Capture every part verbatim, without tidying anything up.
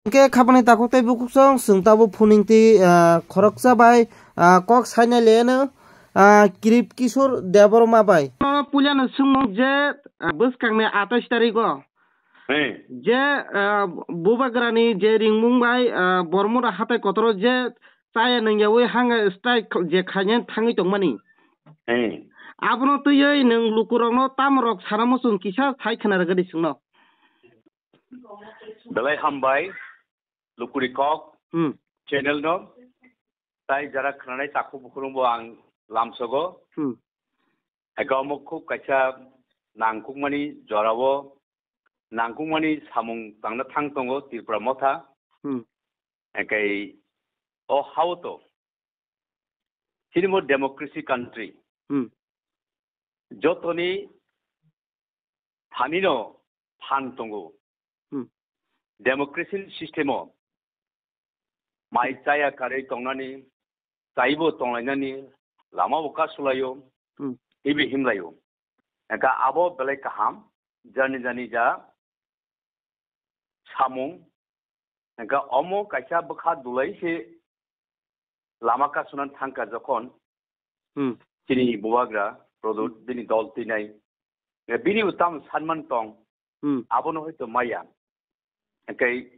Hwnkhe khapani takhuk tei bukhuk song chwng tabuk phuning twi, ah, khoroksa bai, ah, kok sainai leno, ah, Kirip Kishore Debbarma bai. Puilano swngmung je, ah, bwskangni atais tarigo. He. Je, ah, bubagrani je ringmung bai, ah, Bormura hatai kotoro je chaya nangyawi hanga strike je khainai thangwi tongmani. He. Abono twiwi nwng lukurokno tamorok sana muchung kisa sai khna rwgadi chwngno. Belai hambai, Lukuri Kok Hmm. channel no. Tai jara khwnanai takhuk bukhurungbo ang lamsogo. Hmm. Ega omo khub kaisa nangkukmani jorao nangkukmani samung tangna thang tongo Tripura motha. Hmm. Ekai o hao to chini bo democracy country. Hmm. Jotoni thanino phan tongo. Hmm. Democracy system o mai chaya karwi tongnani, chaibo tonglainani, lama bo kasulaio, Hmm. ibi himlaio. Engkha abo belai kaham, jani jani ja samung, engkha omo kaisa bwkha dulai se lama kasunan thangkha jokhon Hmm. chini bubagra Product Hmm. bini dol twinai. Bini bo tamo sanman tong, Hmm. abono hoito maya. Engkhe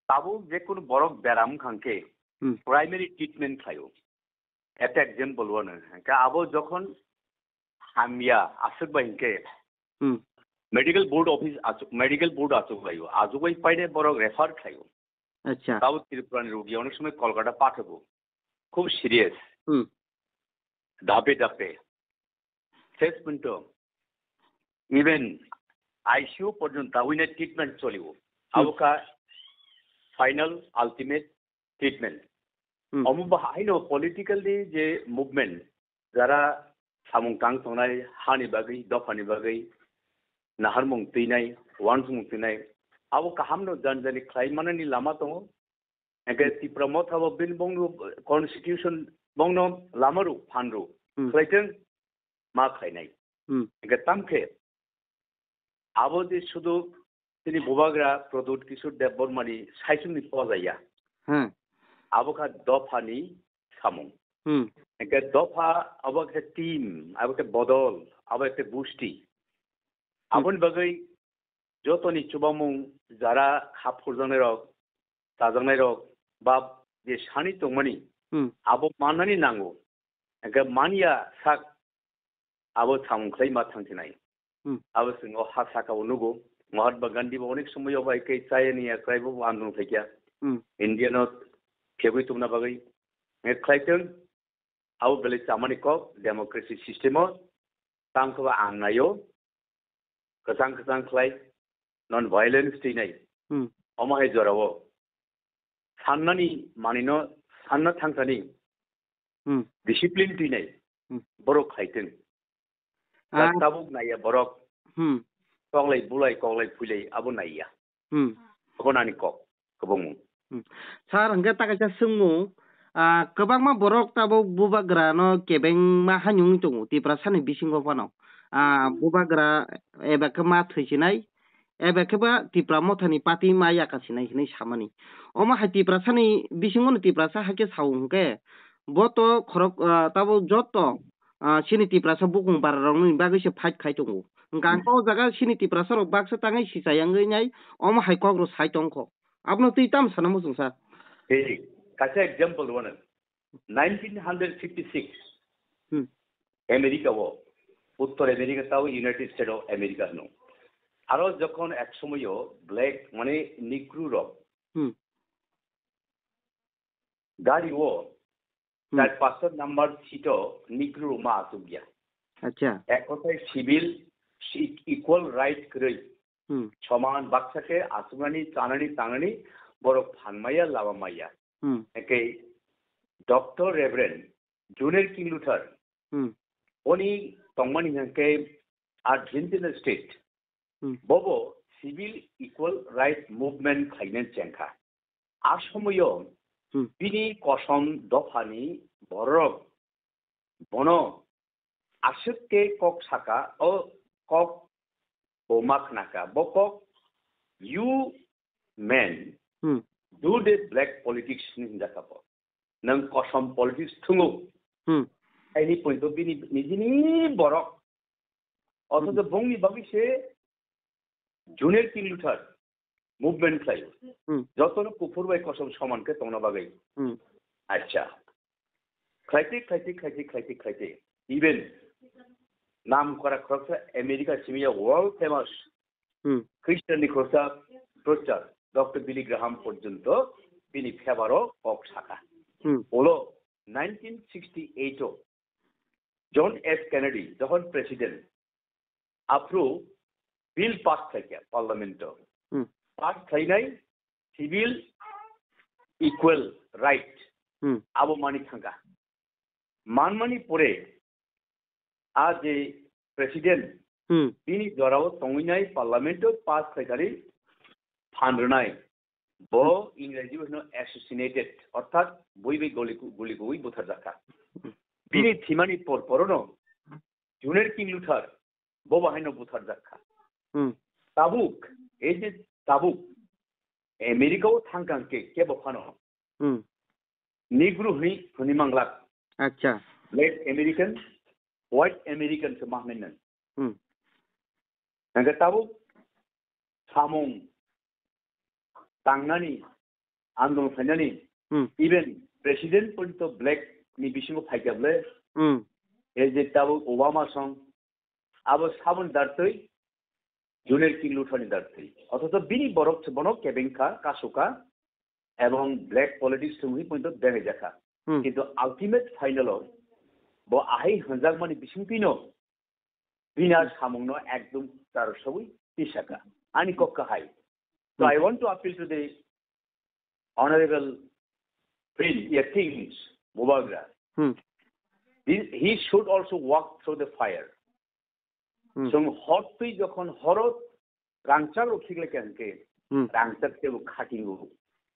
tabuk jekunu borok beram wngkha hwnkhe Hmm. primary treatment khlaio. Ekta example wano. Hwnkhe abo jokhon hamya aswk bai hwnkhe Hmm. medical board office achuk, medical board achuk laio. Achuk bai paine borok refer khlaio. Acha. Tabuk Tripura ni rugi onek somoi Kolkata pathebo. Khub serious. Hmm. Dape dape. Ses punto. Even I C U porjonto tawina treatment choliwo. Hmm. Abo kha final ultimate treatment. Hmm. Omo ba haino political ni je movement, jara samung tang tongnai hani bagwi, dophani bagwi, naharmung twinai, wansukmung twinai, abo kahamno jani jani khlai manani lama tongo. Hwnkhe Tipra motha bo bini bongni constitution bongno lama rw, phan rw. Hmm. Khlaitwng ma khlainai. Hmm. Hwnkhe tamkhe abo je sudu chini bubagra Pradyut Kishore Debbarmani saichungni pojaya. Hmm. Abo kha dophani samung. Hmm. Hwnkhe dopha abo khe team, abo khe bodol, abo khe gusti. Hmm. Aboni bagwi jotoni chubamung jara kha phurjaknairok, chajaknairok, ba je sani tongmani, Hmm. abo mannani nango. Hwnkhe manya sak abo samung khlai ma thangsinai. Hmm. Abo chwng o ha saka o nugo. Mahatma Gandhi bo onek somoi o bai khe chayani ya kwraibo andolon khaikya. Hmm. India no khebwi tubuna bagwi. Hwnkhe khlaitwng abo belai chamani kok democracy system o. Tamo khe bo ang naio. Kwchang kwchang khlai, non violence twinai. Hmm. Omo hai jorao sannani manwino sanna thangthani Hmm. discipline twinai Hmm. borok khaitwng. Ah. Tabuk naiya borok Hmm. koklai bulai koklai phuilai abo naiya. Hmm. Abo nani kok kwbangma. Hmm. Sir, hwnkhe ta kaisa swngmung, ah, kwbangma borok tabuk bubagrano kebengma haino wngwi tongo Tiprasani bisingo phano. Ah, bubagra eba khe ma thwisinai, eba khe ba Tipra mothani party ma yakasinai hinwi samani. Omo hai Tiprasani bisingono Tiprasa hai khe sao hwnkhe, bo to khorok, ah, tabuk joto, ah, chini Tiprasa bukung bararokni bagwi se fight khai tongo. Hwnkhe ang Hmm. khe o jaga chini Tiprasarok baksa tangwi sichai wngwi nai, omo hai kokrok sai tongkho. Abono twi tamo sana muchung sa? Hey, kaisa example wano. Nineteen hundred fifty-six Hmm. America o, Uttor America tao United States of America hino. Aro jokhon ek somoyo black mane Negro rok Hmm. gari o Hmm. char pastor number seat o Negro ma asuk ya. Acha. Ek kothai civil si-, equal right kwrwi. Hmm. Soman baksa khe asuknani, chanani, tangnani borok phan maya, lama maya. Hmm. Hwnkhe Doctor Reverend Junior King Luther Hmm. boni tongmani hwnkhe Argentina state Hmm. bobo civil equal right movement khlaina chengkha. A somoyo Hmm. bini kosom dophani borok bono aswk khe kok saka, o kok bo ma khnaka. Bo kok, "You men, Hmm. Do they black politics hinwi hinjakha bo. Nwng kosom politics thungo. Hmm. Aini point of view ni, nijini borok. Othocho bongni bagwi se Junior King Luther movement khlaio. Hmm. Jotono kuphur bai kosom soman khe tongna bagwi. Hmm. Acha. Khlaite, khlaite, khlaite, khlaite, khlaite. Even nam kora khoroksa America simi ya world famous Hmm. Christian ni khoroksa preacher Doctor Billy Graham porjonto bini favor o kok saka. Hmm. Olo nineteen sixty-eight o John F Kennedy jokhon president, aphuru bill pass khlaikha parliament o. Hmm. Pass khlainai civil equal right Hmm. abo mani thangkha. Manmani pore a je president Hmm. bini jorao tongwinai parliament o pass khlaikani phan rwnai. Bo Ingreji bai hino assassinated, orthat bui bai goli ku-, guli kuwi butharjakha. Bini thimani por porono Junior King Luther bo bahaino butharjakha. Hmm. Tabuk, ei je tabuk, America o thangkang ke, kebo phano Hmm. Negro hwnwi hwnwi manglak. Acha. Black American, white American se ma hwnwi nang. Hmm. Hingke tabuk samung tangnani, andolon khlainani, Hmm. even president porjonto black ni bisingo phaikha bole, Hmm. ei je tabuk Obama song, abo saboni dartwi Junior King Luther ni dartwi. Othocho bini borok se bono kebengkha, kasukha, ebong black politics se wngwi porjonto bengaijakha. Hmm. Kintu ultimate final o bo ahai hwnjakmani bisingtwino bini a samungno ekdom charo sogwi tisaka. Ani kok kahai. So Hmm. I want to appeal to the Honorable Prince, yeah, King Bubagra. Hmm. He, he should also walk through the fire. Hmm. Chwng hor twi jokhon horo rangchak rok khiklai kha hwnkhe, Hmm. rangchak tebo khatingo,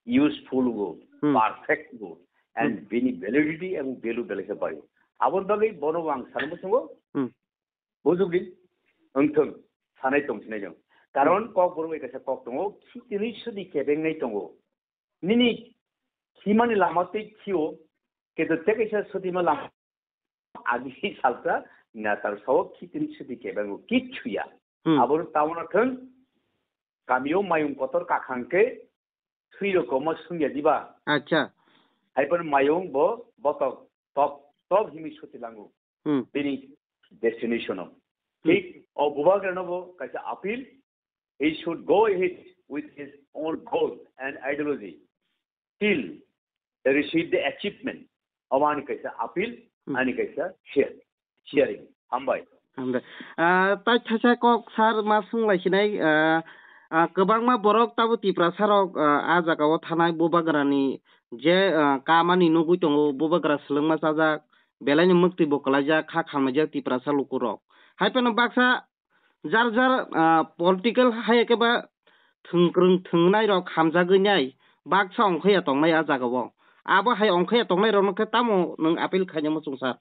useful go, Hmm. perfect go, and Hmm. bini validity ebong value belai khe bai. Aboni bagwi bono bo ang sanwi muchungo, Hmm. bujukdi, wngthwng, sanai tongsinai jwng. Karon Hmm. Kokborok bai kaisa kok tongo, khitini sudi kebengnai tongo. Nini khimani lama tei khio, keto tei kaisa sotima lama agi salsa natar sao khitini sudi kebengo kichu ya. Hmm. Aboro tauna thwng, kamio mayung kotor kakhang khe thwi rokoma sungya diba. Acha. Haipan mayung bo botok top, top himi soti lango. Hmm. Bini destination o. Hmm. Thik o Bubagrano bo kaisa appeal, he should go ahead with his own goal and ideology till he receive the achievement. Obo ani kaisa appeal, Hmm. ani kaisa share, sharing. Hambai. Hambai. Ah, tai thaisa kok sar ma swnglai sinai, ah, ah, kwbangma borok tabo Tiprasa rok, ah, a jaga o thanai Bubagrani je, ah, kamani nugwi tongo, Bubagra swlwngma chajak, belaini mwktwi bo kwlaijak, kha khamnaijak Tiprasa lukurok. Hai phano baksa jar jar, ah, political hai khe ba thwngkwrwng thwngnai rok hamjagwi nai baksa ongkhorya tongnai a jagao. Abo hai ongkhorya tongnai rokno khe tamo nwng appeal khaina muchung sar?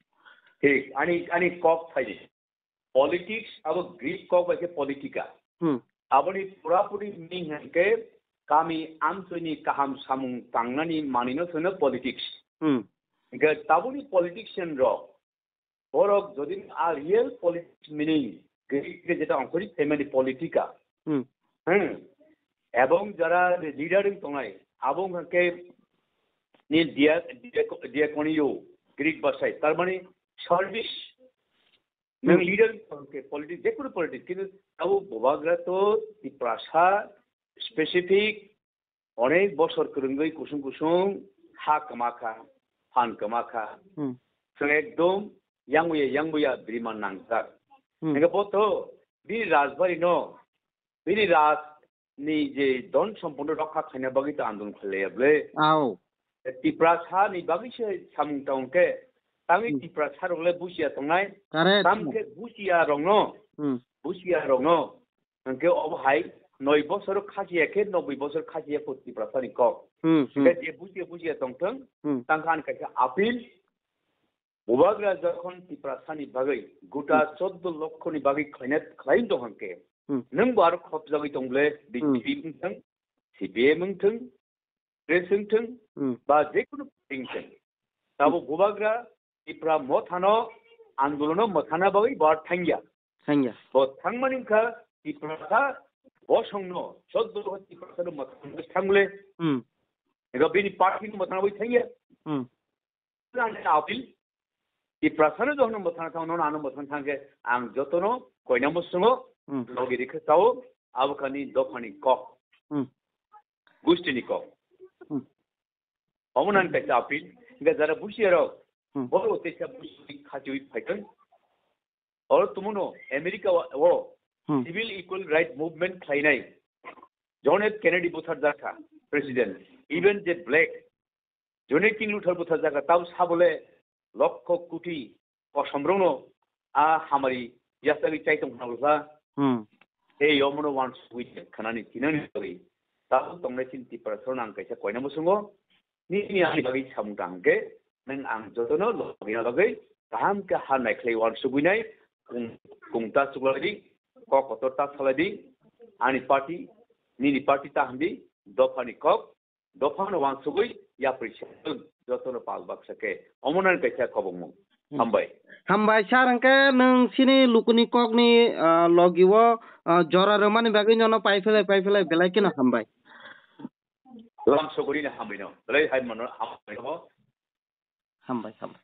Thik, ani, ani kok phaidi. Politics abo Greek kok bai khe politica. Hmm. Aboni purapuri meaning hwnkhe kami amchoini kaham samung tangnani manwino hwno politics. Hmm. Hwnkhe tabukni politician rok, borok jodi a real politics meaning Greek ke jeta ongkhorwi phaimani politica. Hmm. Hmm. Ebong jara leader wng tongnai, abo wngkha khe ni dia-, dia-, diakonio Greek bhasai, tar mane service. Nwng Hmm. leader wng tongo khe politics, jekunu politics, kintu abo Bubagra to Tiprasa specific onek bosor kwrwngwi kusung kusung ha kwma kha, phan kwma kha. Hmm. Chwng ekdom yangbuya yangbuya bwrwi man nangjak. Hmm. Hingke bo to bini rajbari no, bini raj ni je don sompondo rokha khaina bagwi ta andolon khlaiya ble. Ao. Tiprasa ni bagwi se samung tong khe, tangwi Hmm. Tiprasa rok le busia tongnai. Correct. Tam khe busia rok no, Hmm. busia rok no. Hwnkhe obo hai noi bosor khasiya khe noboi bosor khasiya kho Tiprasa ni kok. Hmm, hmm. Khe je busia busia tongthwng, Hmm. tangkha ani kaisa appeal, Bubagra jokhon Tiprasani bagwi guta Hmm. chordo lokkho ni bagwi khlaina, khlai tong hwnkhe, Hmm. nwng bo aro khopjagwi tong ble, Hmm. B J P wngthwng, C P I M wngthwng, Congress wngthwng, Hmm. ba jekunu party wngthwng. Tabuk bubagra Tipra mothano andolono mothana bagwi bar thangya. Thangya. Bo thangmani wngkha Tiprasa bosongno, choddo Tiprasano mothana bagwi thangle. Hmm. Ega bini party no mothana bagwi thangya. Hmm. Ang appeal, Tiprasano jokhon mothana thang, nono ano mothana thangkhe, ang jotono koinamo swngo, Hmm. logi rikhe chao, abo khani dophani kok. Hmm. Gustini kok. Hmm. Omo nang kaisa appeal, hingke jara busi aro, Hmm. boro teisa busi khatiwi phaikon. Oro tumuno America o, o Hmm. Civil Equal Right Movement khlainai John F Kennedy butharjakha, President, even je Black, John King Luther butharjakha, tabo sabole lokho kuti kosom rokno a hamari yasagwi chai tong khna bwkha. Hmm. Tei yomono wansugwi khanani tinani bagwi tabuk tongnai chini Tiprasarokno ang kaisa koina muchungo. Nini ani bagwi samung tang hwnkhe nwng ang jotono logina bagwi kaham khe ha naikhlai wansugwinai kung, kung ta chukladi, kok kotor ta saladi, ani party, nini party ta hamdi, dophani kok, dophano wansugwi yapri se jotono pal baksa khe. Omo nang kaisa kobongmung. Hmm. Hambai. Hambai sir, hwnkhe nwng chini lukuni kokni, ah, logi o, ah, jora rwmani bagwi nono paiphelai, paiphelai belai kheno hambai. Lam sogorino hambai no. Belai hai mano hambai no. Hambai, hambai.